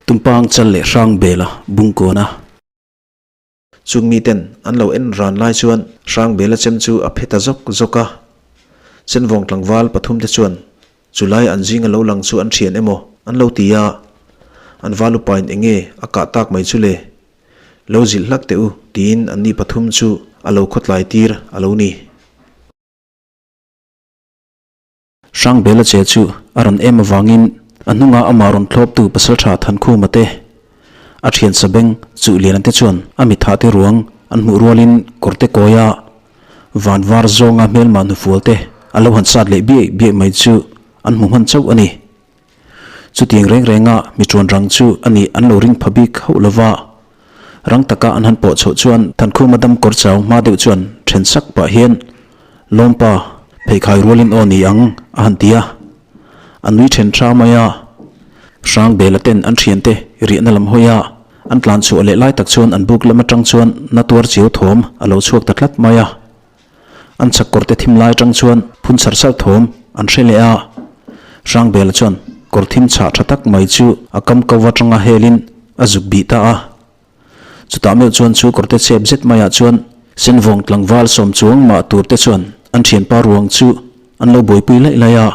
Tumpang chal leh hrang bela bung kawn a. Chung miten an lo en ran lai chuan hrang bela chem chu a phe ta zawk zawk a. Chenvawng tlangval pathumte chuan chulai an zinga lo lang chu an thian emaw an lo ti a, an val upain enge a kah tak mai chu le? Lo zilh hlak teh u tiin anni pathum chu a lo khawtlai tir a lo ni. Hrangbela che chu a rawn em avangin a hnunga amah rawn thlawptu pasaltha Thankhuma te, a thian Sabeng Chuhliana te chuan a mitha te ruang an hmuh rualin kawrte kawia van var zawnga hmelmah hnufual te a lo han sat leh biaih biaih mai chu an hmu hman chauh a ni. Chutiang reng renga mi tuan rang chu a nih an lo ring pha bik hauh lova, rang taka an han pawh chhoh chuan Thankhuma dam kawr chau hma deuh chuan then sak pah hian, Lawmpa, pheikhai rualin aw ni ang, a han ti a. A nui then tha mai a. Hrangbela ten an thiante riahna lam hawi a, an tlan chhuah leh lai tak chuan an buk lam atang chuan na tuar chiau thawm a lo chhuak ta tlat mai a. An chak kawr te thim lai atang chuan phun char char thawm an hre leh a. Hrangbela chuan kawr thim chhah tha tak mai chu a kam ko atanga helin a zuk bih ta a. Chutah meuh chuan chu kawr te chep zet maiah chuan Senvawng tlangval sawm chuang mah tur te chuan an thianpa ruang chu an lo buaipui laih laih a.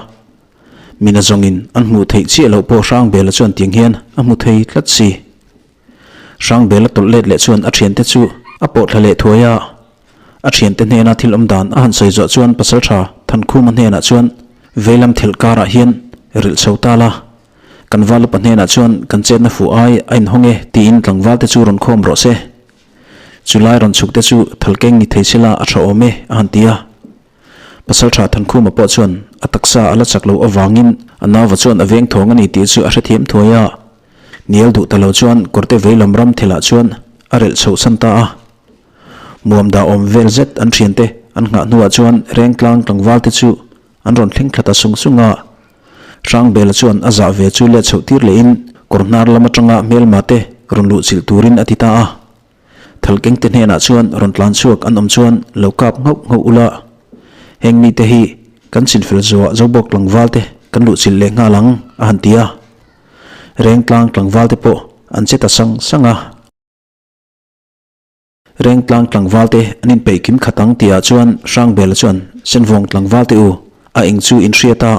Mina zawngin an hmuh theih chiah loh pawh Hrangbela chuan tiang hian a hmu thei tlat si. Hrangbela tawlh let leh chuan a thiante chu a pawh thla leh thuai a. A thiante hnena thil awm dan a han sawi zawh chuan Pasaltha Thankhuma hnenah chuan veilam thelh karah hian rilh chho ta la, kan val upa hnenah chuan kan chetna fuh ai a inhawng e tiin tlangval te chu rawn khawm rawh se. Chulai rawn chhuk te chu thalkeng ni thei sela a tha awm e a han ti a. Pasaltha Thankhuma pawh chuan a taksa a la chak loh avangin a nauva chuan a veng thawng a ni tih chu a hrethiam thuai a. Nial duh ta lo chuan kawrte veilam ram thelah chuan a relh chhoh san ta a. Muam dah awm vel zet an thiante an nghah hnuah chuan Rengtlang tlangval te chu an rawn thleng thla ta sung sung a. Hrangbela chuan a zah ve chu let chhoh tir lehin kawr hnar lam atanga hmelma te rawn luh chilh turin a ti ta a. Thalkeng te hnenah chuan rawn tlan chhuak an awm chuan lo kap nghauh nghauh ula. Heng mite hi kan chinfel zuah Zobawk tlangval te kan luh chilh leh nghal ang a han ti a. Rengtlang tlangval te pawh an che ta sang sang a. Rengtlang tlangval te an inpeih kim khat ang tihah chuan Hrangbela chuan Senvawng tlangval te u, a eng chu in hriat a,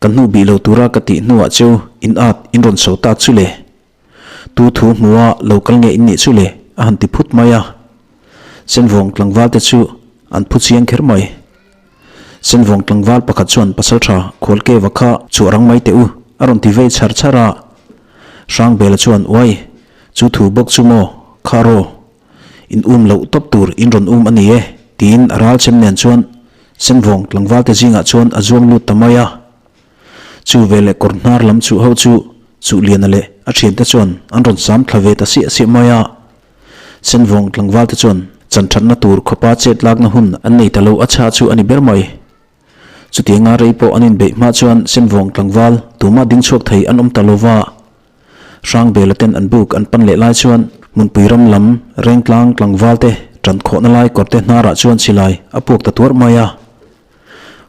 kan hnu bih lo tura ka tih hnuah cheu in at in rawn chho tak chu le. Tu thu hmua lo kal nge in nih chu le a han ti phut mai a. Senvawng tlangval te chu an phu chiang kher mai. Senvawng tlangval pakhat chuan Pasaltha Khualkeva kha chhuah rang mai teh u a rawn ti vei chhar chhar a. Hrangbela chuan Uai, chu thu bawk chu maw, kha raw, in um loh tawp tur in rawn um a ni e tiin a ral chem nen chuan Senvawng tlangval te zingah chuan a zuang lut ta mai a. Chu veleh kawr hnar lam chuh ho chu Chuhliana leh a thiante chuan an rawn sam thla ve ta siah siah mai a. Senvawng tlangval te chuan chanthatna tur khawpa chet lakna hun an nei ta lo a chha chu a ni ber mai. Chutianga rei pawh an inbeih hma chuan Senvawng tlangval tumah ding chhuak thei an awm ta lo va. Hrangbela ten an buk an pan leh lai chuan hmunpui ram lam Rengtlang tlangval te tan khawhna lai kawrte hnarah chuan silai a puak ta tuarh mai a.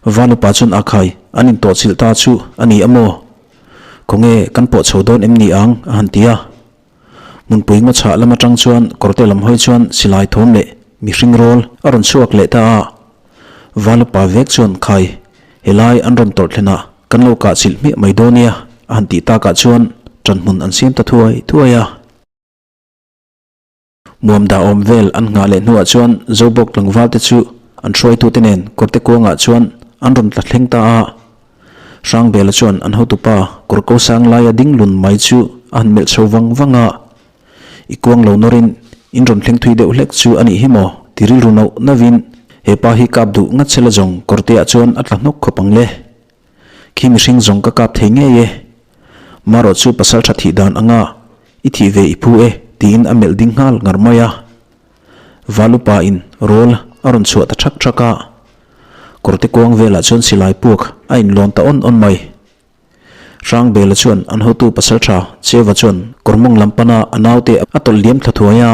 Valupa chuan a khai an intawhchilh ta chu a ni a maw? Khawnge kan pawh chho dawn em ni ang? a han ti a. Hmunpui ngaw chhah lam atang chuan kawrte lam hawi chuan silai thawm leh mihring rawl a rawn chhuak leh ta a. Valupa vek chuan khai helai an rawn tawrh thlenah kan lo kah chilh hmiah mai dawn nia a han tih takah chuan ṭanhmun an siam ta thuai thuai a. Muam dah awm vel an nghah leh hnuah chuan Zobawk tlangval te chu an hruaitute nen kawrte kuangah chuan an rawn tla thleng ta a. Hrangbela chuan an hotupa kawr ko sang laia ding lun mai chu a han melh chho vang vang a. I kuang lo nawrin in rawn thleng thui deuh hlek chu a nih hi maw? ti rilru nauh nauhin he pa hi kap duh ngat sela zawng kawrteah chuan a tla hnawk khawp ang le. Khi mihring zawng ka kap thei ngei e. Marawh chu pasal tha thih dan anga i thih ve i phu e tiin a melh ding nghal ngar mai a. Valupa in rawl a rawn chhuah ta thak thak a. Kawrte kuang velah chuan silai puak a inlawn ta awn awn mai. Hrangbela chuan an hotu pasal tha Cheva chuan kawrmawng lam pana a naute a tawlh liam thla thuai a.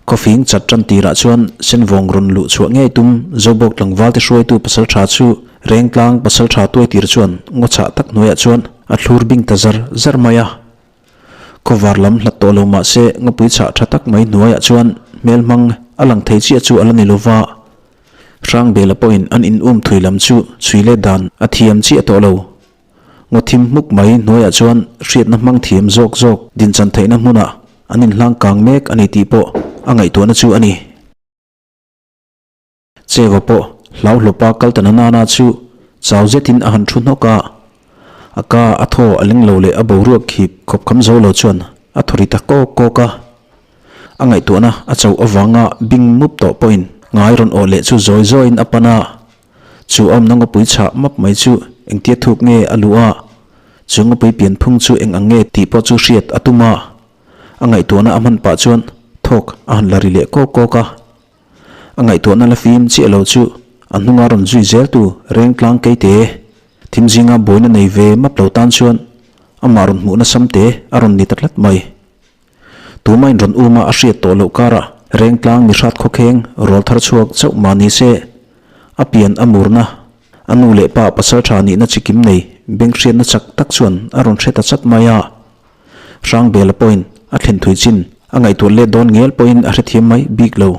Khawfing chat tan tirah chuan Senvawng rawn luh chhuah ngei tum Zobawk tlangvalte hruaitu pasal tha chu Rengtlang pasal tha tuai tir chuan ngaw chhah tak hnuaiah chuan a thlur bing ta zar zar mai a. Khawvar lam hlat tawh lo mah se ngawpui chhah tha tak mai hnuaiah chuan hmelhmang a lang thei chiah chu a la ni lo va. Hrangbela pawhin an in um thui lam chu chhui let dan a thiam chiah tawh lo. Ngaw thim hmuk mai hnuaiah chuan hriatna hmang thiam zawk zawk dinchan theihna hmunah an inhlang kang mek a ni tih pawh a ngaihtuahna chu a ni. Cheva pawh hlau hlawpa kal ta na nana chu chau zetin a han thu hnawk a, a ka a thaw a leng lo leh a boruak khip khawp kham zo lo chuan a thaw ri ta kawk kawk a. A ngaihtuahna a chauh avanga bing mup tawh pawhin ngai rawn awh leh chu zawi zawiin a pan a, chu awmna ngawpui chhah map mai chu engtia thuk nge a luh a, chu ngawpui pianphung chu eng ang nge tih pawh chu hriat a tum a, a ngaihtuahna a hman pah chuan thawk a han la ri leh kawk kawk a. A ngaihtuahna la fim chiah lo chu a hnunga rawn zui zel tu Rengtlang Keite thim zinga buaina nei ve map lo tan chuan amah rawn hmuhna samte a rawn ni ta tlat mai. Tuma in rawn uma a hriat tawh loh karah Rengtlang mihrat khawkheng rawl thar chhuak chauh mah ni se a pian a murna a nu leh pa pasal tha nihna chikim nei beng hriatna chak tak chuan a rawn hre ta chat mai a. Hrangbela pawhin a thlen thui chin a ngaihtuah let dawn ngel pawhin a hrethiam mai bik lo.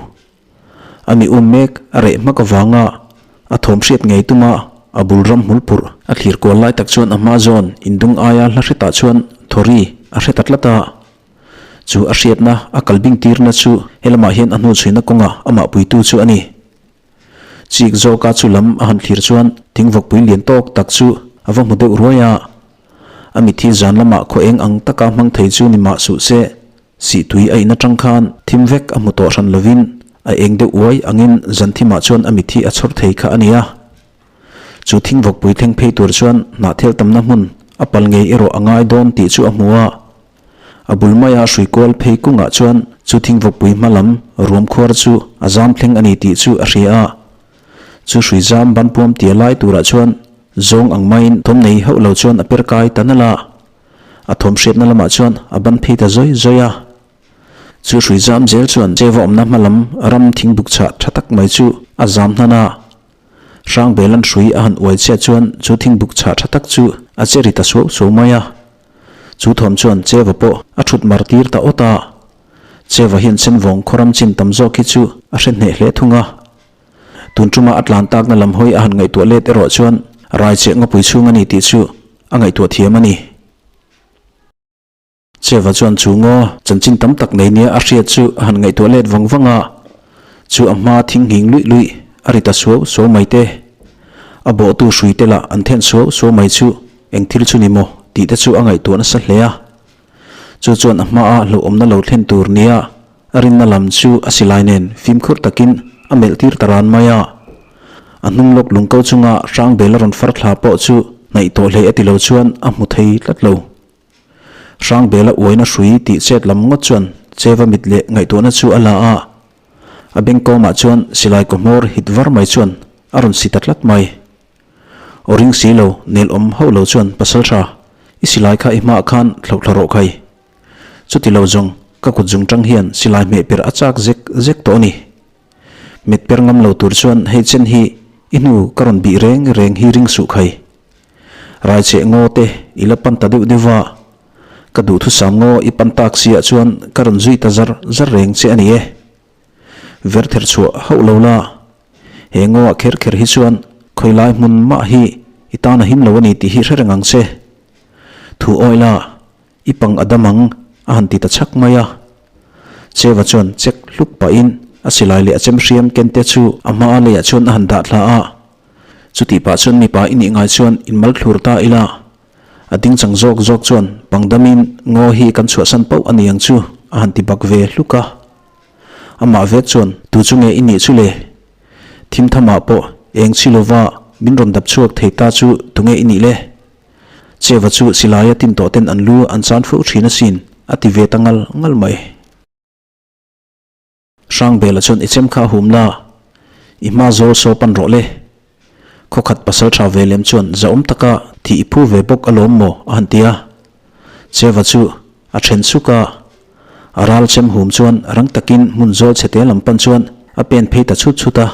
A mi um mek a reh hmak avanga a thawm hriat ngei tuma a bul ram hmul phurh a thlir kual lai tak chuan a hma zawn indung aia hla hretah chuan thawri a hre ta tlat a. Chu a hriatna a kal bing tirna chu helamah hian a hnuchhuina kawngah amah puitu chu a ni. Chik zawka chu lam a han thlir chuan thingvawkpui lian tawk tak chu a va hmu deuh ruai a. A mitthi zan lamah khaw eng ang taka hmang thei chu ni mah suh se, sihtui a in atang khan thim vek a hmu tawh hran lovin a eng deuh uai angin zan thimah chuan a mitthi a chhawr thei kha a ni a. Chu thingvawkpui thleng phei tur chuan hnahthel tamna hmun a pal ngei erawh a ngai dawn tih chu a hmu a. A bul maia hrui kual phei kungah chuan chu thingvawkpui hma lam ruam khuar chu a zam thleng a ni tih chu a hria a. Chu hrui zam ban puam tia lai turah chuan zawng ang maiin thawm nei hauh lo chuan a per kai ta nalh a. A thawm hriatna lamah chuan a ban phei ta zawi zawi a. Chu hrui zam zel chuan Cheva awmna hma lam ram thingbuk chhah tha tak mai chu a zam hnan a. Hrangbela'n hrui a han uai chiah chuan chu thingbuk chhah tha tak chu a che ri ta suau suau mai a. Chu thawm chuan Cheva pawh a thut mar tir ta awt a. Cheva hian Senvawng khawram chin tam zawk hi chu a hre hneh hle thung a. Tun tuma a tlan takna lam hawi a han ngaihtuah let erawh chuan Raicheh ngawpui chhung a ni tih chu a ngaihtuah thiam a ni. Cheva chuan chu ngaw chanchin tam tak nei nia a hriat chu a han ngaihtuah let vang vang a, chu a hma thing nghing luih luih a ri ta suau suau mai te. A bawhtu hrui te lah an then suau suau mai chu eng thil chu ni maw tih te chu a ngaihtuah nasa hle a. Chu chuan a hmaa hlauhawmna lo thlen tur nia a rinna lam chu a silai nen fimkhur takin a melh tir ta ran mai a. A hnung lawk lungko chunga Hrangbela rawn far thla pawh chu hnaih tawh hlei a ti lo chuan a hmu thei tlat lo. Hrangbela uaina hrui tih chet lam ngawt chuan Cheva mit leh ngaihtuahna chu a la a. A bengkawmah chuan silai kaw hmawr hit var mai chuan a rawn si ta tlat mai. Aw ring si lo, nel awm hauh lo chuan pasal tha, i silai kha i hmaah khan thloh thla rawh khai. Chuti lo zawng, ka kut zung tang hian silai hmeh per a chak zek zek tawh a ni. Met per ngam lo tur chuan hei chen hi i hnu ka rawn bih reng reng hi ring suh khai. Raicheh ngaw te i la pan ta deuh deuh va, ka duhthusam ngaw i pan tak siah chuan ka rawn zui ta zar zar reng che a ni e. Ver ther chhuah hauh lo la, He ngaw ah kher kher hi chuan khawi lai hmun mah hi i tan a him lo a ni tih hi hre reng ang che. Thu awi la, i pang a dam ang a han ti ta chhak mai a. Cheva chuan chek hluk pahin a silai leh a chem hriam ken te chu a hma a leiah chuan a han dah thla a. Chutih pah chuan mipa i nih ngai chuan in mal thlur ta ila. A ding chang zawk zawk chuan pang damin ngaw hi kan chhuahsan pauh a ni ang chu a han ti bak ve hluk a. Amah vek chuan, Tu chu nge i nih chu le? Thim thamah pawh eng chi lova min rawn dap chhuak thei ta chu tu nge i nih le? Cheva chu silaia tin tawh ten an lu an chan fo thin asin, a ti ve ta ngal ngal mai. Hrangbela chuan i chem kha a hum la, i hma zawl saw pan rawh le. Khawkhat pasal tha ve lem chuan zahawm taka thih i phu ve bawk alawm maw a han ti a. Cheva chu a then suk a, a ral chem hum chuan rang takin hmun zawl chhe te lam pan chuan a pen phei ta chhut chhut a.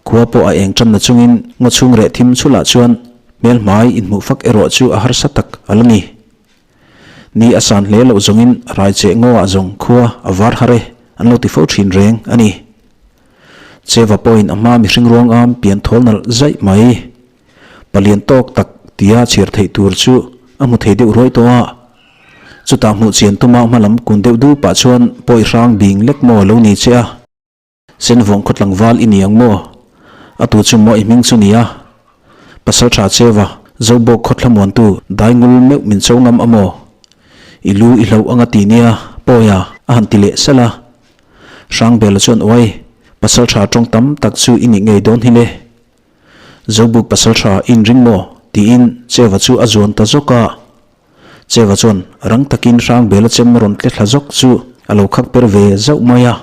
Khua pawh a eng tanna chungin ngaw chhung reh thim chhulah chuan hmelhmai inhmuh fak erawh chu a harsa tak a la ni. Ni a san hle loh zawngin Raicheh ngaw ah zawng khua a var har e an lo ti fo thin reng a ni. Cheva pawhin a hma mihring ruang am pian thawl nalh zaih mai. Palian tawk tak tia chhiar theih tur chu a hmu thei deuh ruai tawh a. Chutah hmuh chian tuma hma lam kun deuh dup ah chuan pawi hrang bing lek maw lo ni che a. Senvawng khaw tlangval i ni ang maw? A tu chu maw i hming chu nia? Pasal tha cheva, Zobawk khaw thlamuantu Daingul meuh min cho ngam a maw? I lu i hloh anga ti nia, Pawia a han ti leh salh a. Hrangbela chuan uai, pasal tha tawng tam tak chu i nih ngei dawn hi le. Zobuk pasal tha i inring maw? tiin Cheva chu a zuan ta zawk a. Cheva chuan rang takin Hrangbela chem rawn tle thla zawk chu a lo khak per ve zauh mai a.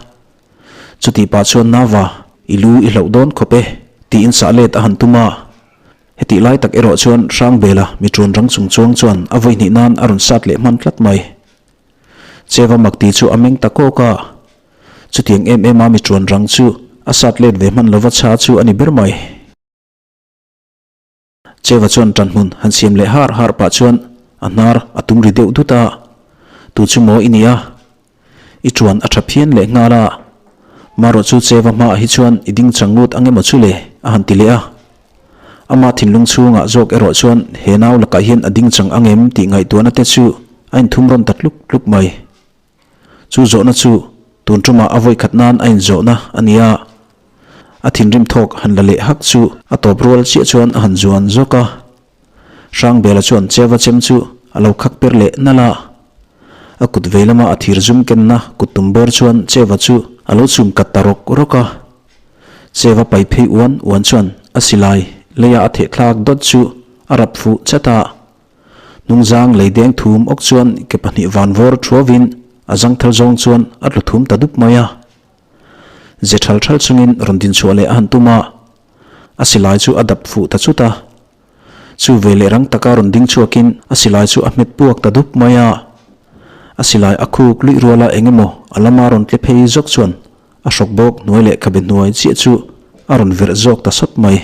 Chutih pah chuan Nava, i lu i hlauh dawn khawp e, tiin sah let a han tum a. Hetih lai tak erawh chuan Hrangbela mi ṭuan rang chung chuang chuan a vawi hnih nan a rawn sat leh hman tlat mai. Cheva makti chu a meng ta kawk a. Chutiang em em a mi ṭuan rang chu a sat let ve hman lova chha chu a ni ber mai. Cheva chuan ṭanhmun han siam leh har har pah chuan a hnar a tum ri deuh dut a, Tu chu maw i nia? I ṭuan a ṭha phian leh nghal a, marawh chu Cheva hmaah hi chuan i ding chang ngut ang emaw chu le? a han ti leh a. Ama thinlung chhungah zawk erawh chuan he nau lakah hian a ding chang ang em tih ngaihtuahna te chu a inthum rawn ta tluk tluk mai. Chu zawhna chu tun ṭumah a vawikhat nan a inzawhna a ni a, a thinrim thawk han la leh hak chu a tawp rual chiah chuan a han zuan zawk a. Hrangbela chuan Cheva chem chu a lo khak per leh nalh a, a kut vei lama a thir zum kenna kut tum bawr chuan Cheva chu a lo chum kat ta rawk rawk a. Cheva pai phei uan uan chuan a silai leia a theh thlak dawt chu a rap fuh chat a. Hnungzang lei deng thum awk chuan ke pahnih van vawr thuavin a zangthal zawng chuan a tlu thum ta dup mai a. Ze thal thal chungin rawn din chhuah leh a han tum a, a silai chu a dap fuh ta chut a. Chu ve leh rang taka rawn ding chhuakin a silai chu a hmet puak ta dup mai a. A silai a khuk luih ruala eng emaw a lama rawn tle phei zawk chuan a hrawk bawk hnuai leh khabe hnuai chiah chu a rawn verh zawk ta sawt mai.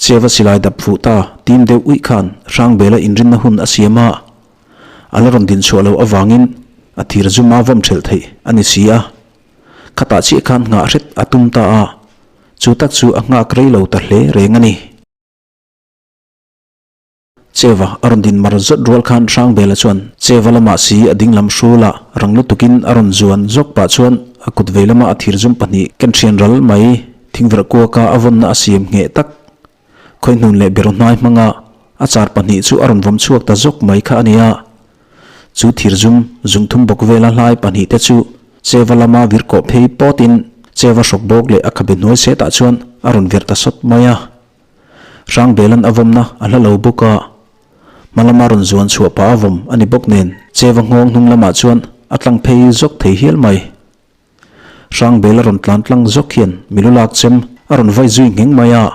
Cheva silai dap fuh ta tim deuh uih khan Hrangbela inrinna hun a siam a, a la rawn din chhuah loh avangin a thir zum a vawm ṭhelh theih a ni si a. Khatah chiah khan nghah hret a tum ta a, chu tak chu a nghak rei lo ta hle reng a ni. Cheva a rawn din mar zawt rual khan Hrangbela chuan Cheva lamah si a ding lam hrul a, rang lutukin a rawn zuan zawk pah chuan a kut vei lama a thir zum pahnih ken thian ral mai thingverh kuaka a vawnna a siam ngheh tak. Khawihnun leh beraw hnai hmanga a char pahnih chu a rawn vawm chhuak ta zawk mai kha a ni a. Chu thir zum zungthum bawk vela hlai pahnih te chu Cheva lama vir kawh phei pawtin Cheva hrawk bawk leh a khabe hnuai setah chuan a rawn verh ta sawt mai a. Hrangbela'n a vawmna a hla lo bawk a, hma lama rawn zuan chhuah pah a vawm a ni bawk nen Cheva nghawng hnung lamah chuan a tlang phei zawk thei hial mai. Hrangbela rawn tlan tlang zawk hian milu lak chem a rawn vai zui ngheng mai a,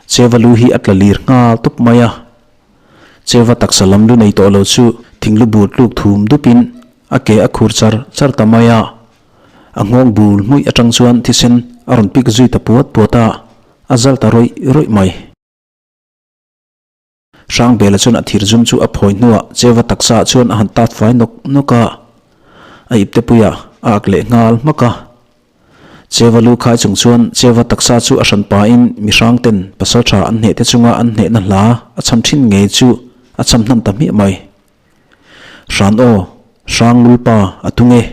Cheva lu hi a tla lir nghal tawp mai a. Cheva taksa lam lu nei tawh lo chu thinglu bur tluk thum dupin a ke a khur char char ta mai a. A nghawng bul hmuih atang chuan thisen a rawn pik zui ta puat puat a, a zal ta rawih rawih mai. Hrangbela chuan a thir zum chu a phawi hnuah Cheva taksa ah chuan a han tat fai nawk nawk a, a ipte puiah a ak leh nghal hmak a. Cheva lu khai chung chuan Cheva taksa chu a hran pahin mi hrang ten pasal tha an hneh te chunga an hnehna hla a cham thin ngei chu a cham hnan ta hmiah mai. Hran aw, hrang lulpa a tung e.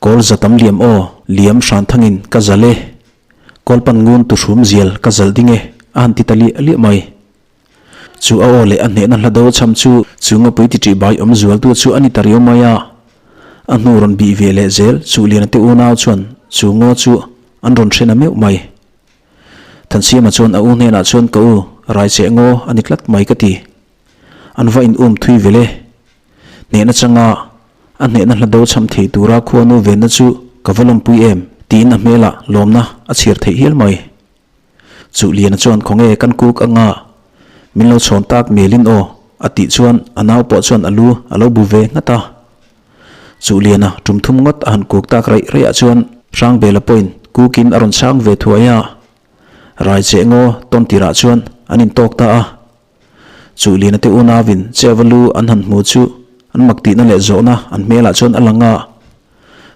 Kawl za tam liam aw, liam hran thangin ka zal e. Kawlpan ngun tu hrum zial ka zal ding e, a han ti ta liah liah mai. Chu a aw leh a hnehna hla do cham chu chu ngapui ti ṭih bai awm zualtu chu a ni ta riau mai a. A hnu rawn bih ve leh zel chu Lianate unau chuan chu ngaw chu an rawn hre na meuh mai. Thansiama chuan a u hnenah chuan ka u, raicheh ngaw a ni tlat mai ka ti. An va in um thui vel e. Hnehna changa a hnehna hla do cham thei tura khuanu venna chu ka va lawmpui em tiin a hmelah lawmna a chhiar theih hial mai. Chuh Liana chuan khawnge kan kuk anga min lo chhawn tak melin aw a tih chuan a nau pawh chuan a lu a lo bu ve nghat a. Chuh Liana tum thum ngawt a han kuk tak raih raih ah chuan Hrangbela pawhin kukin a rawn chhang ve thuai a. Raicheh ngaw tawn tirah chuan an intawk ta a. Chu Liana te unauin Cheva lu an han hmu chu An mak tihna leh zawhna an hmelah chuan a lang a.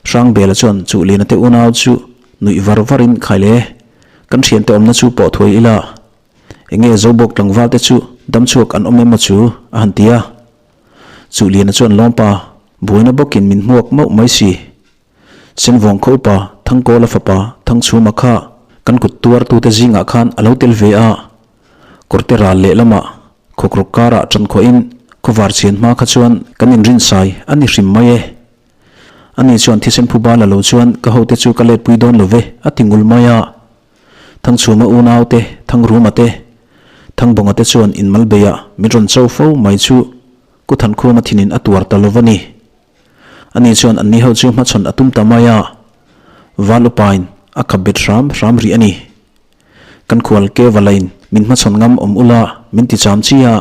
Hrangbela chuan Chuhliana te unau chu nuih var varin khai le, kan thiante awmna chu pawh thuai ila, enge Zobawk tlangval te chu damchhuak an awm emaw chu a han ti a. Chuhliana chuan lawmpa buaina bawkin min hmuak mauh mai si. Senvawng khaw upa Thangkawla fapa Thangchhuma kha kan kut tuartute zingah khan a lo tel ve a, kawrte ral lehlamah khawkrawk karah ṭankhawhin khawvar chhian hma kha chuan kan inrinsai a ni hrim mai e. Ani chuan thisen phuba la lo chuan ka hote chu ka letpui dawn lo ve a ti ngul mai a. Thangchhuma unaute, Thangruma te, Thangbawnga te chuan inmal beiah min rawn cho fo mai chu Kuthankhuma thinin a tuar ta lo va ni. Ani chuan anni ho chu hmachhawn a tum ta mai a, Val upain a khap bet hram hram rih a ni. Kan khual ke valain min hmachhawn ngam awm ula min ti cham chi a,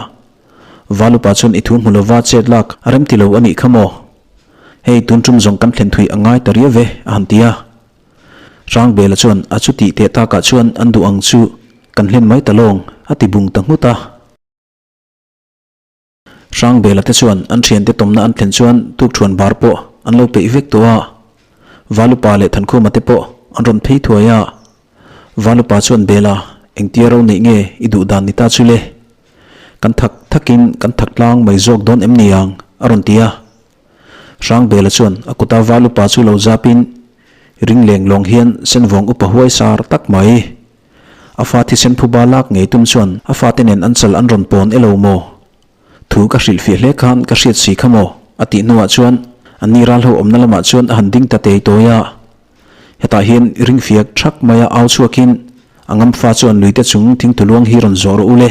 Val upa chuan i thu hmu lova chet lak a rem ti lo a nih kha maw? Hei tun tum zawng kan thlen thui a ngai ta riau ve a han ti a. Hrangbela chuan a chu tih teh takah chuan an duh ang chu kan hlen mai ta lawng a ti bung ta nghut a. Hrangbela te chuan an thiante tawmna an thlen chuan tukṭhuan bar pawh an lo peih vek tawh a. Valupa leh Thankhuma te pawh an rawn phei thuai a. Valupa chuan Bela, engtia ro neih nge i duh dan ni ta chu le? Kan thak thakin kan thak tlang mai zawk dawn em ni ang? a rawn ti a. Hrangbela chuan a kuta Valupa chu lo zapin ring leng lawng hian senvawng upa huai sar tak mai. A fa thisen phuba lak ngei tum chuan a fate nen an chal an rawn pawn elo maw? Thu ka hrilh fiah hle khan ka hriat si kha maw? A tih hnuah chuan an ni ral ho awmna lamah chuan a han ding ta tei tawi a. Hetah hian ring fiak thak maia au chhuakin a ngam fa chuan luite chung thingtuluang hi rawn zawh rawh u le.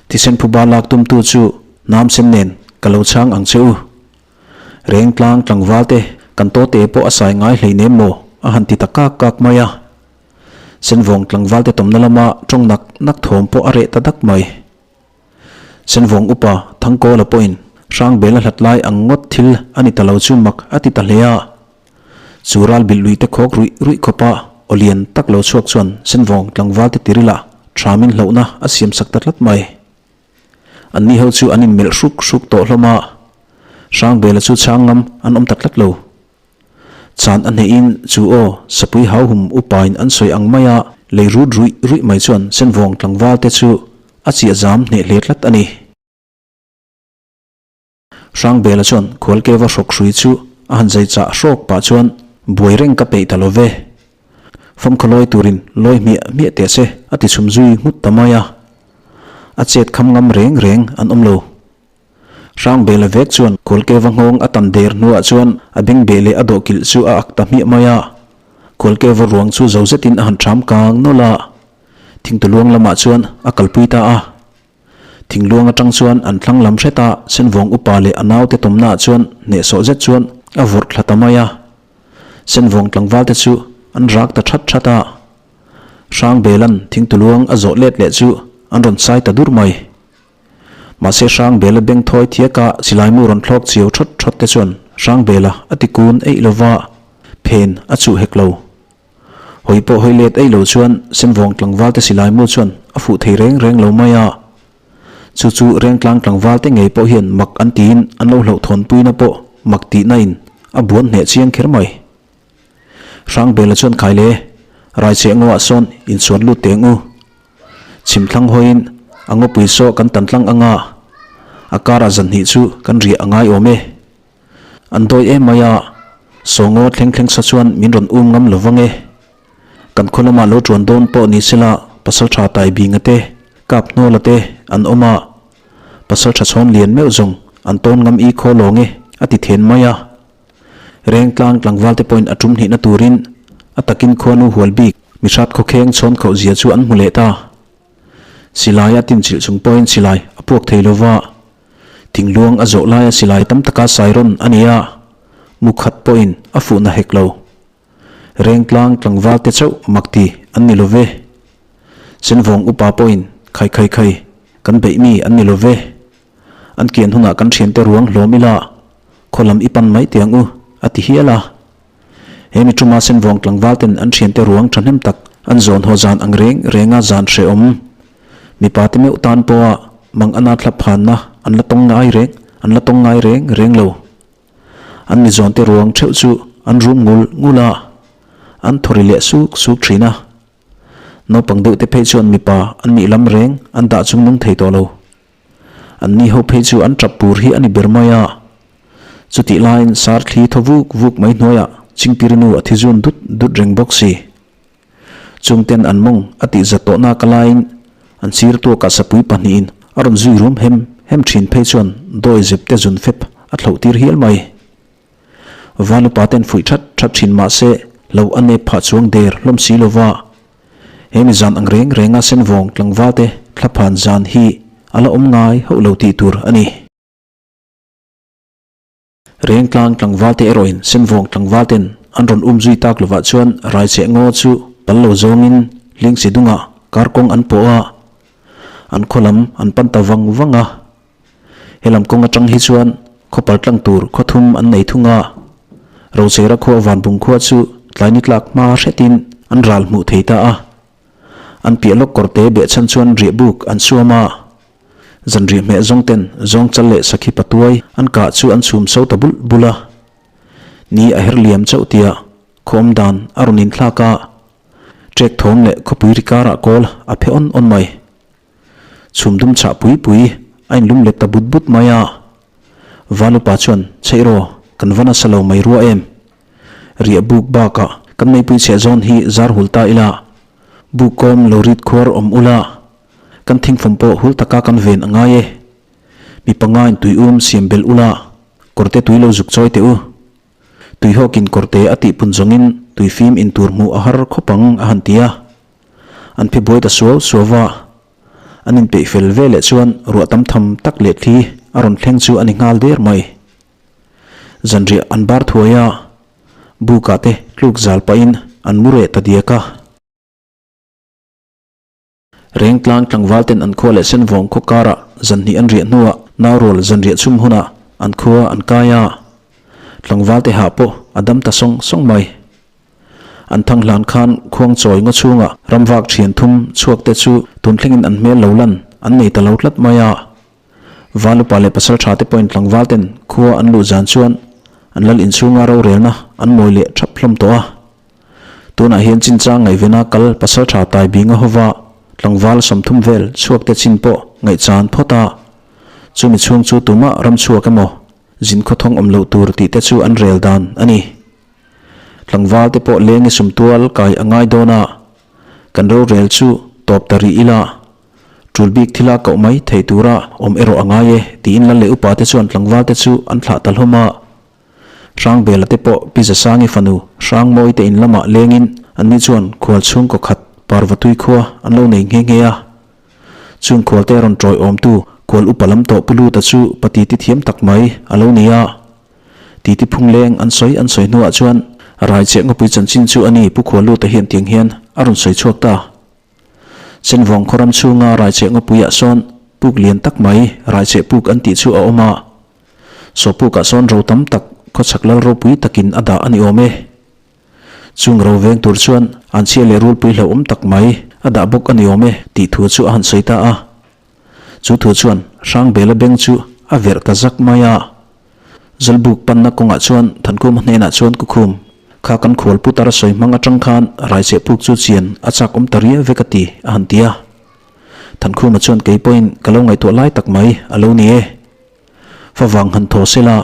Thisen phuba lak tumtu chu hnam sen nen ka lo chhang ang che u. Reng tlang tlangval te kan tawte pawh a sai ngai hleinem maw? A han ti ta kak kak mai a. Senvawng tlangval te tawmna lama tawng nak nak thawm pawh a reh ta dak mai. Senvawng upa Thangkawla pawhin Hrangbela hlat lai ang ngawt thil a ni ta lo chu mak a ti ta hle a. Chu ral bilh lui te khawk ruih ruih khawpa aw lian tak lo chhuak chuan Senvawng tlangval te tirila thamin hlauhna a siam sak ta tlat mai. Anni ho chu an inmelh hruk hruk tawh hlawm a, Hrangbela chu chhang ngam an awm ta tlat lo. Chan a hnehin chu aw sapui hauhum upain an sawi ang maia lei rut ruih ruih mai chuan senvawng tlangval te chu a chiah zam hneh hle tlat a ni. Hrangbela chuan Khualkeva hrawk hrui chu a han zai chah hrawk pah chuan buai reng ka peih ta lo ve. Famkhaw lawi turin lawi hmiah hmiah teh se a ti chhum zui nghut ta mai a. A chet kham ngam reng reng an awm lo. Hrangbela vek chuan Khualkeva nghawng a tan der hnuah chuan a bengbeh leh a dawhkilh chu a ak ta hmiah mai a. Khualkeva ruang chu zo zetin a han ṭham kang nawlh a. Thingtuluang lamah chuan a kalpui ta a. Thingluang atang chuan an thlang lam hret a, Senvawng upa leh a naute tawmnaah chuan hnehsawh zet chuan a vawrh thla ta mai a. Senvawng tlangvalte chu an rak ta that that a. Hrangbelan thingtuluang a zawh let leh chu an rawn chai ta dur mai. Mahse Hrangbela beng thawi thiaka silaimu rawn thlawk chiau thawt thawt te chuan Hrangbela a ti kun eih lova, phen a chuh hek lo. Hawi pawh hawi let eih lo chuan Senvawng tlangval te silai mu chuan a fuh thei reng reng lo mai a. Chu chu Rengtlang tlangval te ngei pawh hian mak an tiin an lo hlauhthawnpuina pawh mak tihna in a buan hneh chiang kher mai. Hrangbela chuan khai le, Raicheh ngaw ah sawn insuan lut teng u. Chhimthlang hawiin a ngawpui saw kan tan tlang anga a karah zanhnih chu kan riah a ngai awm e. An dawi em mai a, Sawngaw thleng thleng sa chuan min rawn um ngam lo vang e. Kan khaw lamah lo ṭuan dawn pawh ni sela Pasalṭha Taibinga te, Kaphnawla te an awm a, Pasalṭha chhawn lian meuh zawng an tawn ngam i khaw lawng e a ti then mai a. Rengtlang tlangval te pawhin a ṭum hnihna turin a takin khuanu hual bik mihrat khawkheng chhawn khauh zia chu an hmu leh ta. Silai a tinchilh chung pawhin silai a puak thei lo va. Thingluang a zawh laia silai tam taka sairawn a ni a, mu khat pawhin a fuhna hek lo. Rengtlang tlangval te chauh mak ti an ni lo ve. Senvawng upa pawhin khai khai khai kan beih mi an ni lo ve. An kian hunah kan thiante ruang hlawm ila khaw lam i pan mai tiang u a ti hial a. He mi tuma Senvawng tlangval ten an thiante ruang thahnem tak an zawn haw zan ang reng renga zan hrehawm. Mipa te meuh tan pawha mang ana thlap phanna an la tawng ngai reng. an la tawng ngai reng reng lo. An mi zawnte ruang theuh chu an rum ngul ngul a, an thaw ri leh suk suk thin a. Naupang deuh te phei chuan mipa an nih lam reng an dah chung nung thei tawh lo. An ni ho phei chu an tap pur hi a ni ber mai a. Chutih laiin sar thli thaw vuk vuk mai hnuaiah Chingpirinu a thi zun dut dut reng bawk si. Chungten an mawng a tih zat tawh nak alaiin an sir tuakah sapui pahnihin a rawn zui rum hem hem thin phei chuan dawi zep te zun fep a thloh tir hial mai. Van upa ten fuih that that thin mah se lo a nep phah chuang der hlawm si lova he mi zan ang reng renga senvawng tlangval te thlaphan zan hi a la awm ngai hauh lo tih tur a ni. Rengtlang tlangval te erawhin Senvawng tlangval ten an rawn um zui tak lovah chuan Raicheh ngaw chu pal lo zawngin Lingsi dungah kar kawng an pawh a, an khaw lam an pan ta vang vang a. Helam kawng atang hi chuan khaw pal tlang tur khaw thum an nei thung a, Rochera khua Vanbung khua chu tlai ni tlak hma hretin an ral hmuh thei ta a. An piah lawk kawrte behchhan chuan riahbuk an suam a. Zanriah hmeh zawng ten zawng chal leh sakhi patuai an kah chu an chhum so ta bulh bulh a. Ni a her liam chauh tia khaw awm dan a rawn inthlak a, ṭek thawm leh khawpui ri karah kawl a phe awn awn mai. Chhum dum chhah pui pui a inlum let ta but but mai a. Valupa chuan, Chheih rawh, kan va nasa lo mai rua em? Riah buk bakah kan meipui chheh zawn hi zar hul ta ila, buk kawm lo rit khuar awm ula, Kan thingfawm pawh hul taka kan ven a ngai e. Mi pangain tui um siam belh ula, kawrte tui lo zuk chawi teh u. Tuihawkin kawrte a tihpun zawngin tui fim in tur hmuh a har khawp ang a han ti a. An phi buai ta suau suau va. An inpeih fel ve leh chuan ruah tam tham tak leh thli a rawn thleng chu a ni nghal der mai. Zanriah an bar thuai a, bukah te tluk zal pahin an mu reh ta diak a. Rengtlang tlangval ten an khua leh Senvawng khaw karah zanhnih an riah hnuah Naurual zanriah chhum hunah an khua an kai a, tlangval te hah pawh a dam ta sawng sawng mai. An thang hlan khan khuangchawi ngaw chhungah ramvak thian thum chhuak te chu tun thlengin an hmel lo lan an nei ta lo tlat mai a. Valupa leh pasal tha te pawhin tlangval ten khua an luh zan chuan an lal inchhunga rorelna an mawi leh thap hlawm tawh a. Tunah hian chinchang ngaihvena kal pasaltha Taibinga hova tlangval 30 vel chhuakte chin pawh ngaihchan phawt a, chumi chhung chu tumah ram chhuak emaw zin khawthawng awm loh tur tih te chu an rel dan a ni. Tlangval te pawh lengi sumtual kai a ngai dawn a, kan rorel chu tawp ta rih ila, tul bik thila koh mai thei tura awm erawh a ngai e tiin lal leh upa te chuan tlangval te chu an thlah ta hlawm a. Hrangbela te pawh Pi Zasangi fanu Hrangmawi te in lamah lengin anni chuan khual chhungkaw khat Parvatui khua an lo nei nghe nghe a. Chung khual te rawn tawi awmtu khual upa lam tawh Pu Luta chu pa titi thiam tak mai a lo ni a. Titi phung leng an sawi an sawi hnuah chuan Raicheh ngawpui chanchin chu a ni Pu Khual Luta hian tiang hian a rawn sawi chhuak ta. Senvawng khaw ram chhunga Raicheh ngawpuiah sawn puk lian tak mai Raicheh puk an tih chu a awm a. Saw pukah sawn ro tam tak khawchhak lal ropui takin a dah a ni awm e. Chung ro veng tur chuan an chhia leh rulpui hlauhawm tak mai a dah bawk a ni awm e tih thu chu a han sawi ta a. Chu thu chuan Hrangbela beng chu a verh ta zak mai a. Zawlbuk panna kawngah chuan Thankhuma hnenah chuan Kukhum, kha kan khual putar a sawi hmang atang khan Raicheh puk chu chian a chak awm ta riau vek a ti a han ti a. Thankhuma chuan kei pawhin ka lo ngaihtuah lai tak mai a lo ni e. Favang han thaw sela,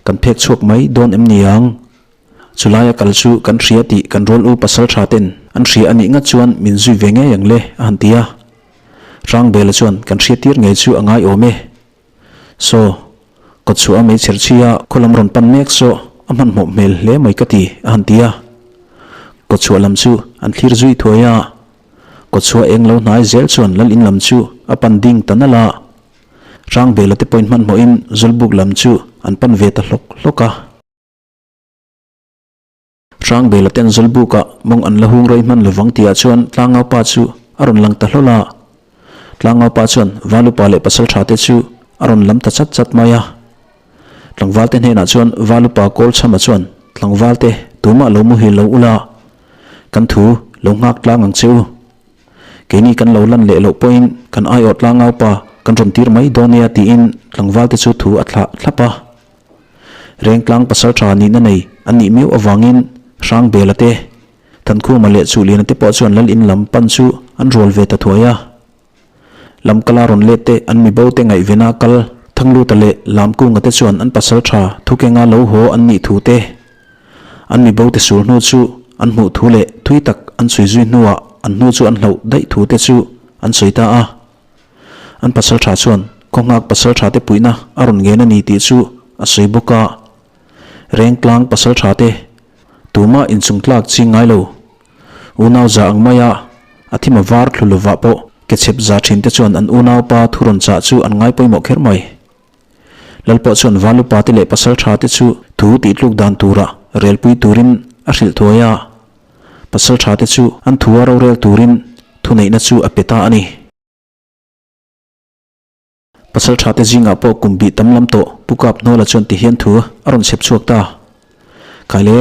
kan phek chhuak mai dawn em ni ang? Chulaia kal chu kan hria tih kan rual u pasal tha ten an hria a nih ngat chuan min zui ve ngei ang le a han ti a. Hrangbela chuan kan hria tir ngei chu a ngai awm e. Saw, kawtchhuah a meichher chhi a khaw lam rawn pan mek saw a hmanhmawh hmel hle mai ka ti a han ti a. Kawtchhuah lam chu an thlir zui thuai a. Kawtchhuah eng lo hnai zel chuan lal in lam chu a pan ding ta nalh a. Hrangbela te pawhin hmanhmawhin Zawlbuk lam chu an pan ve ta hlawk hlawk a. Hrangbela ten Zawlbukah mawng an la hung rei hman lovang tihah chuan Tlangaupa chu a rawn lang ta hlawl a. Tlangaupa chuan Valupa leh Pasaltha te chu a rawn lam ta chat chat mai a. Tlangvalte hnenah chuan Valupa Kawlchhama chuan Tlangvalte tumah lo muhil lo ula, kan thu lo nghak tlang ang che u. Keini kan lo lan leh loh pawhin kan aiawh tlangaupa. kan rawn tir mai dawn nia tiin tlangval te chu thu a thlah thlap a. Rengtlang pasaltha nihna nei an nih miau avangin Hrangbela te, Thankhuma leh Chuhliana te pawh chuan Lal in lam pan chu an rual ve ta thuai a. Lamkala rawn let te an mibo te ngaihvena kal Thangluta leh Lamkunga te chuan an pasaltha thukenga lo haw an nih thu te, an mibo te sul hnu chu an hmuh thu leh thui tak an chhui zui hnuah an hnu chu an hlauh daih thu te chu an sawi ta a. An pasaltha chuan khawnghak pasaltha te puihna a rawn ngen a ni tih chu a sawi bawk a. Rengtlang pasaltha te tumah inchungtlak ching ngai lo. Unau za ang maia a thim a var thlu lovah pawh ke chhep za thin te chuan an unaupa thu rawn chah chu an ngai pawimawh kher mai. Lal pawh chuan Valupa te leh Pasaltha te chu thu tih tluk dan tura relpui turin a hrilh thuai a. Pasaltha te chu an thua rorel turin thuneihna chu a pe ta a ni. Pasal tha te zingah pawh kum bih tam lam tawh Pu Kap Hnawla chuan ti hian thu a rawn chhep chhuak ta. Khai le,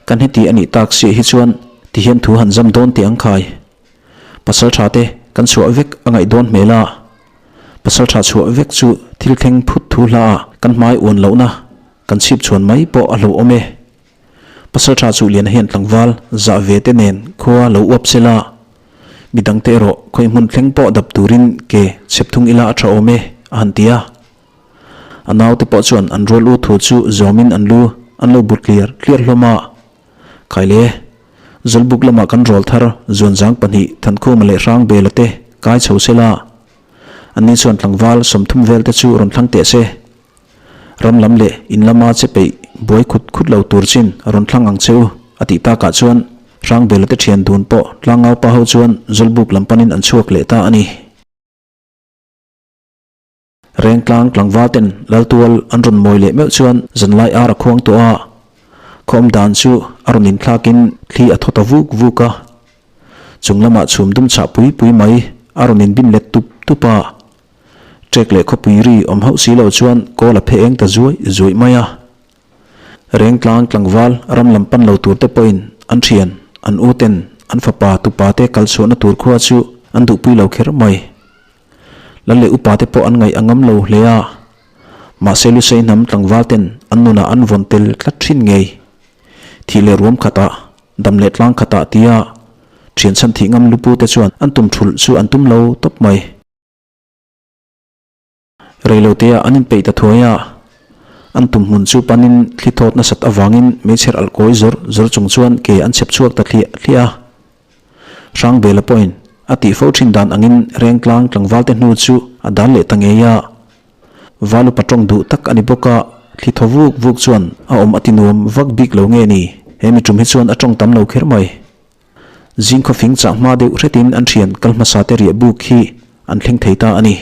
kan heti a nih tak siah hi chuan ti hian thu han zam dawn teh ang khai. Pasal tha te kan chhuah vek a ngaih dawn hmel a. Pasal tha chhuah vek chu thil thleng phut thu hla ah kan hmai uan lohna kan chhip chhuan mai pawh a hlauhawm e. Pasalṭha Chuhliana hian tlangval zah ve te nen khua lo uap se la, midangte erawh khawi hmun thleng pawh dap turin ke chhep thung ila a ṭha awm e, a han ti a. A naute pawh chuan an rual u thu chu zawmin an lu an lo bu tliar tliar hlawm a. Khaile, Zawlbuk lamah kan rawl thar Zuanzang pahnih Thankhuma leh Hrangbela te kai chho se la, anni chuan tlangval 30 vel te chu rawn thlang teh se. Ram lam leh in lama che peih buai khut khut lo tur chin a rawn thlang ang che u, a tih takah chuan Hrangbela te thian dun pawh tlangau pa ho chuan Zawlbuk lam panin an chhuak leh ta a ni. Rengtlang tlangval ten Laltual an rawn mawi leh meuh chuan zanlai ar a khuang tawh a, khaw awm dan chu a rawn inthlakin thli a thaw ta vuk vuk a. Chung lamah chhum dum chhah pui pui mai a rawn inbin let tup tup a. Trek leh khawpui ri awm hauh si lo chuan kawl a phe eng ta zuai zuaih mai a. Rengtlang tlangval ram lam pan lo tur te pawhin an thian, an u ten an fapa tupa te kal chhuahna tur khua chu an duhpui lo kher mai. Lal leh upa te pawh an ngaih a ngam lo hle a. Mahse Lusei hnam tlangval ten an nunah an vawn tel tlat thin ngei. Thih leh ruam khatah, dam leh tlang khatah tia thian chhan thih ngam lupu te chuan an tum thulh chu an tum lo tawp mai. Reiloteah an inpeih ta thuai a, an tum hmun chu panin thli thawt nasat avangin meichher alh kawi zawr zawr chung chuan ke an chhep chhuak ta thliah thliah a. Hrangbela pawhin a tih fo thin dan angin Rengtlang tlangvalte hnu chu a dal leh ta ngei a. Val upa tawng duh tak a ni bawk a, thli thaw vuk vuk chuan a awm a ti nuam vak bik lo nge ni, he mi tum hi chuan a tawng tam lo kher mai. Zing khawfing chah hma deuh hretin an thian kal hmasa te riah buk hi an thleng thei ta a ni.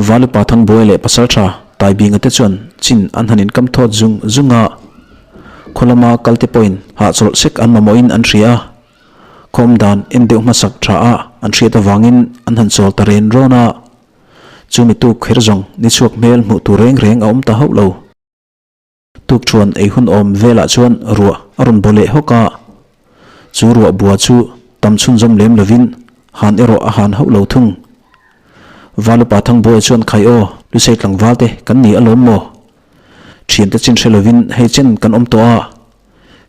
Valupa Thangbuai leh Pasaltha Taibinga te chuan chin an han inkam thawt zung zung a, khaw lama kal te pawhin hahchawlh sek an mamawhin an hria a, khaw awm dan en deuh hmasak tha a an hriat avangin an han chawl ta ren rawn a, chumi tuk kher zawng ni chhuak hmel hmuh tur reng reng a awm ta hauh lo. Tukṭhuan ei hun awm velah chuan ruah a rawn baw leh hawk a, chu ruah bua chu tam chhunzawm lem lovin han erawh a han hauh lo thung. Valupa Thangbuaia chuan Khai aw, Lusei tlangval te kan ni alawm maw? Ṭhiante chin hre lovin hei chen kan awm tawh a,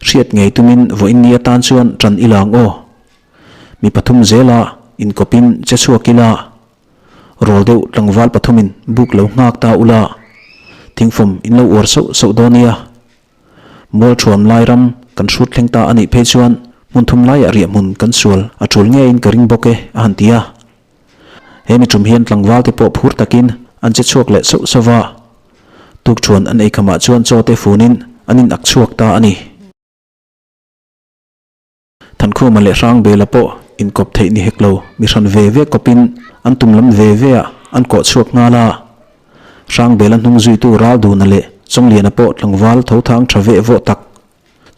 hriat ngei tumin vawiin ni atan chuan ṭan i lang aw. Mi pathum zela inkawpin che chhuak ila, Rawl deuh tlangval pathumin buk lo nghak ta ula, thingfawm in lo uar sauh sauh dawn nia. Mual thuam lai ram kan hrut thleng ta a nih phei chuan hmun thum laiah riah hmun kan sual a tul ngeiin ka ring bawk e a han ti a. He mi tum hian tlangval te pawh phur takin an che chhuak leh sauh sauh va. Tukṭhuan an eikhamah chuan chaw te funin an in ak chhuak ta a ni. Thankhuma leh Hrangbela pawh inkawp theih ni hek lo, mi hran ve ve kawpin an tum lam ve ve ah an kawh chhuak nghal a. Hrangbela hnung zuitu Ralduna leh Chawngliana pawh tlangval tho thang tha veh vawh tak,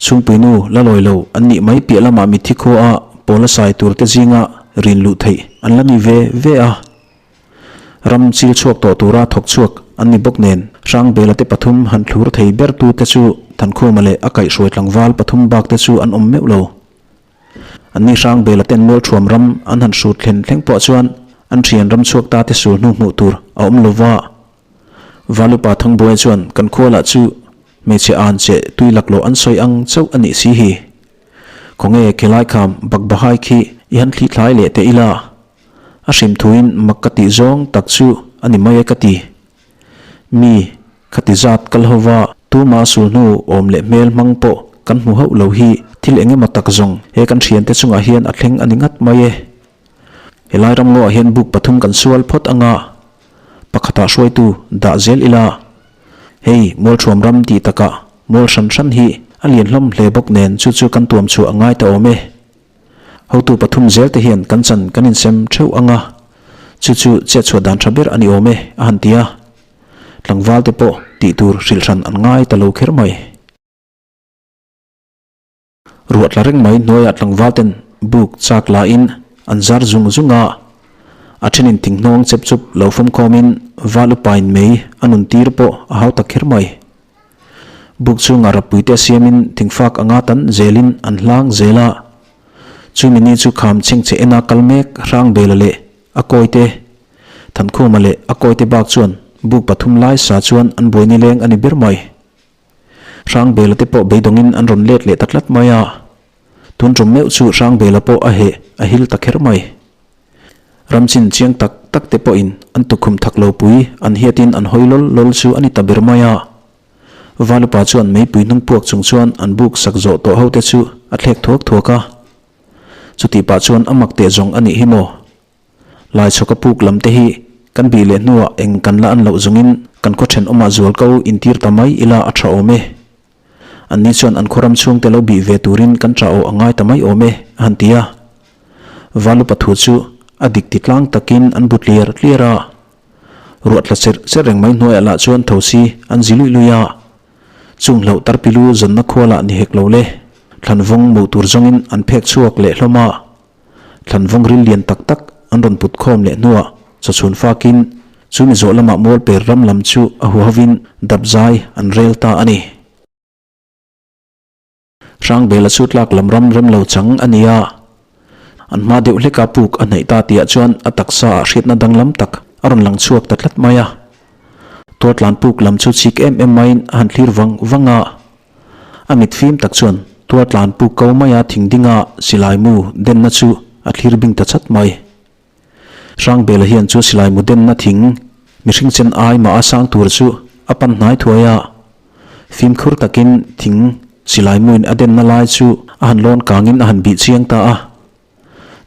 chhungpuinu la lawi lo an nih mai piah lamah mitthi khua a pawla sai tur te zinga rin luh theih an la ni ve ve a. Ram chil chhuak tawh tura thawk chhuak an ni bawk nen, Hrangbela te pathum han thlur thei ber tu te chu Thankhuma leh a kaihhruai tlangval pathum bak te chu an awm meuh lo. Anni Hrangbela ten Mualthuam ram an han hrut thlen thleng pawh chuan An thian ram chhuak ta te sul hnu hmuh tur a awm lo va. Valupa Thangbuaia chuan kan khua lah chu hmeichhe an che tui laklawh an sawi ang chauh a nih si hi. Khawnge khilai kham Bakbahai khi i han thli thlai leh teh ila. A hrim thuin mak ka tih zawng tak chu a ni mai e ka ti. Mi khati zat kal ho va tuma sul hnu awm leh hmel hmang pawh kan hmu hauh lo hi thil eng emaw tak zawng he kan thiante chungah hian a thleng a ni ngat mai e. Helai ram ngawah hian buk pathum kan sual phawt anga pakhatah hruaitu dah zel ila. Hei Mualthuam ram tih takah mual hran hran hi a lian hlawm hle bawk nen chu chu kan tuam chhuah a ngai ta awm e. Hotu pathum zel te hian kan chan kan insem theuh anga chu chu chetchhuah dan tha ber a ni awm e a han ti a. Tlangval te pawh tih tur hrilh hran an ngai ta lo kher mai. Ruah tla reng mai hnuaiah tlangval ten buk chak lain an zar zung zung a, a thenin thinghnawng chep chup lo fawmkhawmin val upain mei a nun tir pawh a hau ta kher mai. Buk chhungah rappuite siamin thingfak anga tan zelin an hlang zel a, chumi ni chu kham chhengchhe ena kal mek Hrangbela leh a kawite, Thankhuma leh a kawite bak chuan buk pathum lai sa chuan an buai nileng a ni ber mai. Hrangbela te pawh beidawngin an rawn let leh ta tlat mai a, tun tum meuh chu Hrangbela pawh a heh a hil ta kher mai. Ramchin chiang tak tak te pawhin an tukhum thak lo pui an hiatin an hawi lawl lawl chu a ni ta ber mai a. Valupa chuan meipui hnung puak chung chuan an buk sak zawh tawh ho te chu a thlek thuak thuak a. Chutih pah chuan a mak teh zawng a nih hi maw? Laichhawka puk lam te hi kan bih leh hnuah eng kan la an loh zungin kan khaw thenawmah zual ko intir ta mai ila a tha awm e. Anni chuan an khaw ram chhungte lo bih ve turin kan tah awh a ngai ta mai awm e, a han ti a. Valupa thu chu a dik ti tlang takin an bu tliar tliar a. Ruah tla cherh cherh reng mai hnuaiah lah chuan thosi an zi luih luih a. Chung hlauh tarpilu zawnna khua lah ni hek lo le. Thlanvawng muh tur zawngin an phek chhuak leh hlawm a. Thlanvawng ril lian tak tak an rawn put khawm leh hnuah chawchhun fakin chu mi zawh lamah mualper ram lam chu a huhovin dap zai an rel ta a ni. Hrangbela chu tlak lam ram rem lo chang a ni a, an hma deuh hleka puk a hnaih ta tihah chuan a taksa ah hriatna danglam tak a rawn lang chhuak ta tlat mai a. Tuartlan puk lam chu chik em em maiin a han thlir vang vang a. A mit fim tak chuan tuar tlan puk ko maia thing dinga silai mu denna chu a thlir bing ta chat mai. Hrangbela hian chu silai mu denna thing mihring chen ai mah a sang tur chu a pan hnai thuai a. Fimkhur takin thing silai muin a denna lai chu a han lawn kangin a han bih chiang ta a.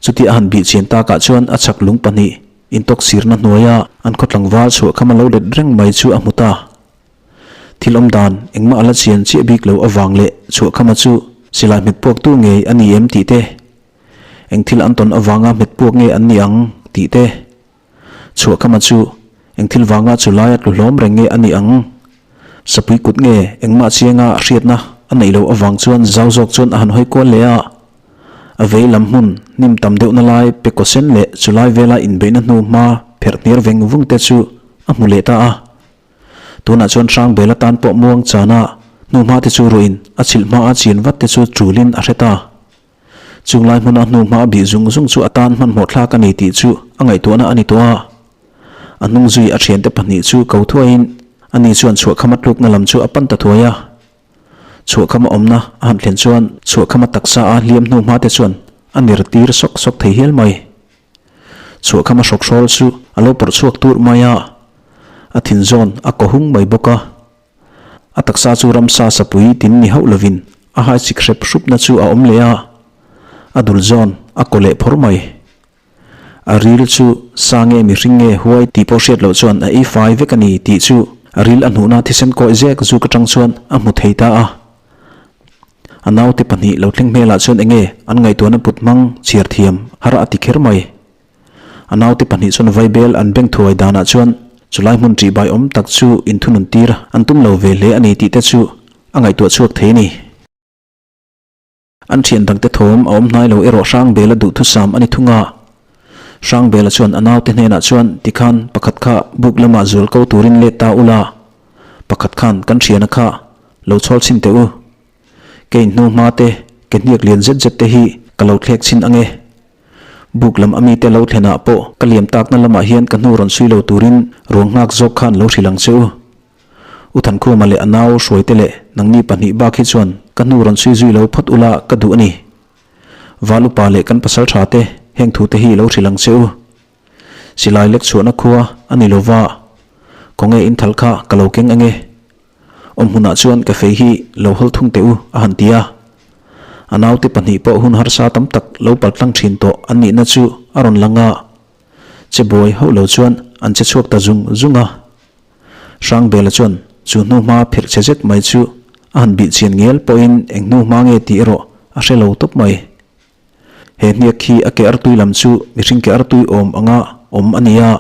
Chuti a han bih chian takah chuan a chhak lung pahnih intawk sirna hnuaia an khaw tlangval chhuah kham a lo let reng mai chu a hmu ta. Thil awm dan engmah a la chian chiah bik lo avang leh chhuahkhama chu silai hmet puaktu ngei a ni em tih te, eng thil an tawn avanga hmet puak nge an ni ang tih te, chhuahkhama chu eng thil vanga chu laia tlu hlawm reng nge a ni ang, sapui kut nge engmah chianga hriatna a neih loh avang chuan zau zawk chuan a han hawi kual leh a. A vei lam hmun hnim tam deuhna lai pekaw sen leh chulai vela inbeihna hnu hma pherh hniar veng vung te chu a hmu leh ta a. Tunah chuan Hrangbel atan pawh muang chana hnuhma te chu ruiin a chhilh hma a chin vat te chu tulin a hre ta. Chung lai hmuna hnuhma a bih zung zung chu a tan hmanhmawh thlak a ni tih chu a ngaihtuahna a ni tawh a. A hnung zui a thiante pahnih chu ko thuaiin ani chuan chhuahkhama tlukna lam chu a pan ta thuai a. Chhuahkhama awmna a han thlen chuan chhuahkhama taksa a hliam hnuhma te chuan a ner tir sawk sawk thei hial mai. Chhuahkhama hrawkhrawl chu a lo pawrh chhuak tur mai a, a thin zawn a kaw hung mai bawk a. A taksa chu ramsa sapui tin ni hauh lovin a hai chik hrep hrupna chu a awm leh a, a dul zawn a kaw leh phawr mai. A ril chu sa nge mihring nge huai tih pawh hriat loh chuan a ei fai vek a ni tih chu a ril a hnuhna thisen kawih zek zuk atang chuan a hmu thei ta a. A naute pahnih lo thleng hmelah chuan enge an ngaihtuahna put hmang chhiar thiam har a ti kher mai. A naute pahnih chuan vaibel an beng thuai danah chuan chulai hmun ṭihbai awm tak chu inthunun tir an tum lo ve hle a ni tih te chu a ngaihtuah chhuak thei a ni. An thian dangte thawm a awm hnai lo erawh Hrangbela duhthusam a ni thung a. Hrangbela chuan a naute hnenah chuan tikhan pakhat kha buk lamah zual ko turin let ta ula, pakhat khan kan thiana kha lo chhawl chhin teh u. Kei hnu hma te, ke hniak lian zet zet te hi ka lo thlek chhin ange. Buk lam a mite lo thlenah pawh ka liam takna lamah hian ka hnu rawn sui lo turin ruang nghak zawk khan lo hrilh ang che u. U Thankhuma leh a nau Hruaite leh nangni pahnih bak hi chuan ka hnu rawn sui zui lo phawt ula ka duh a ni. Val upa leh kan pasal tha te heng thu te hi lo hrilh ang che u. Silai lek chhuahna khua a ni lova, khawnge in thal kha ka lo keng ange. Awm hmunah chuan ka fei hi lo hawl thung teh u a han ti a. A naute pahnih pawh hun harsa tam tak lo paltlang thin tawh an nihna chu a rawn lang a. Che buai hauh lo chuan an che chhuak ta zung zung a. Hrangbela chuan chu hnuhma phirh chhe zet mai chu a han bih chian ngial pawhin eng hnuhma nge tih erawh a hre lo tawp mai. He hniak hi a ke artui lam chu mihring ke artui awm anga awm a ni a,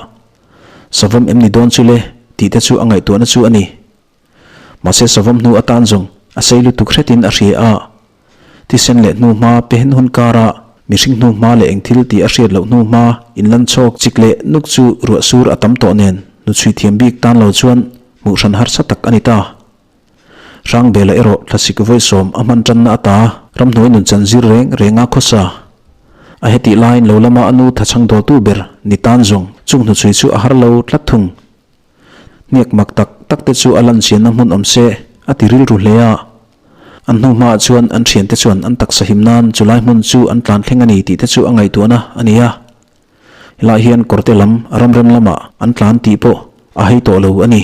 savawm em ni dawn chu le tih te chu a ngaihtuahna chu a ni. Mahse savawm hnu atan zawng a sei lutuk hretin a hria a, thisen leh hnuhma pehen hun kara mihring hnuhma leh eng thil tih a hriat loh hnuhma inlan chhawk chik leh nuk chu ruah sur a tam tawh nen hnuchhui thiam bik tan lo chuan hmuh hran harsa tak a ni ta. Hrangbela erawh thlasik vawisawm a hman tanna ata ramhnuai nun chan zir reng reng a khawsa. A hetih laiin lo lama a nu thachhang dawltu ber ni tan zawng chung hnuchhui chu a har lo tlat thung. Hniak mak tak tak te chu a lan chianna hmun awm se a ti rilru hle a. An hnu hmaah chuan an thiante chuan an taksa him nan chulai hmun chu an tlan thleng a ni tih te chu a ngaihtuahna a ni a. Helai hian kawrte lam ramrem lamah an tlan tih pawh a hei tawh lo a ni.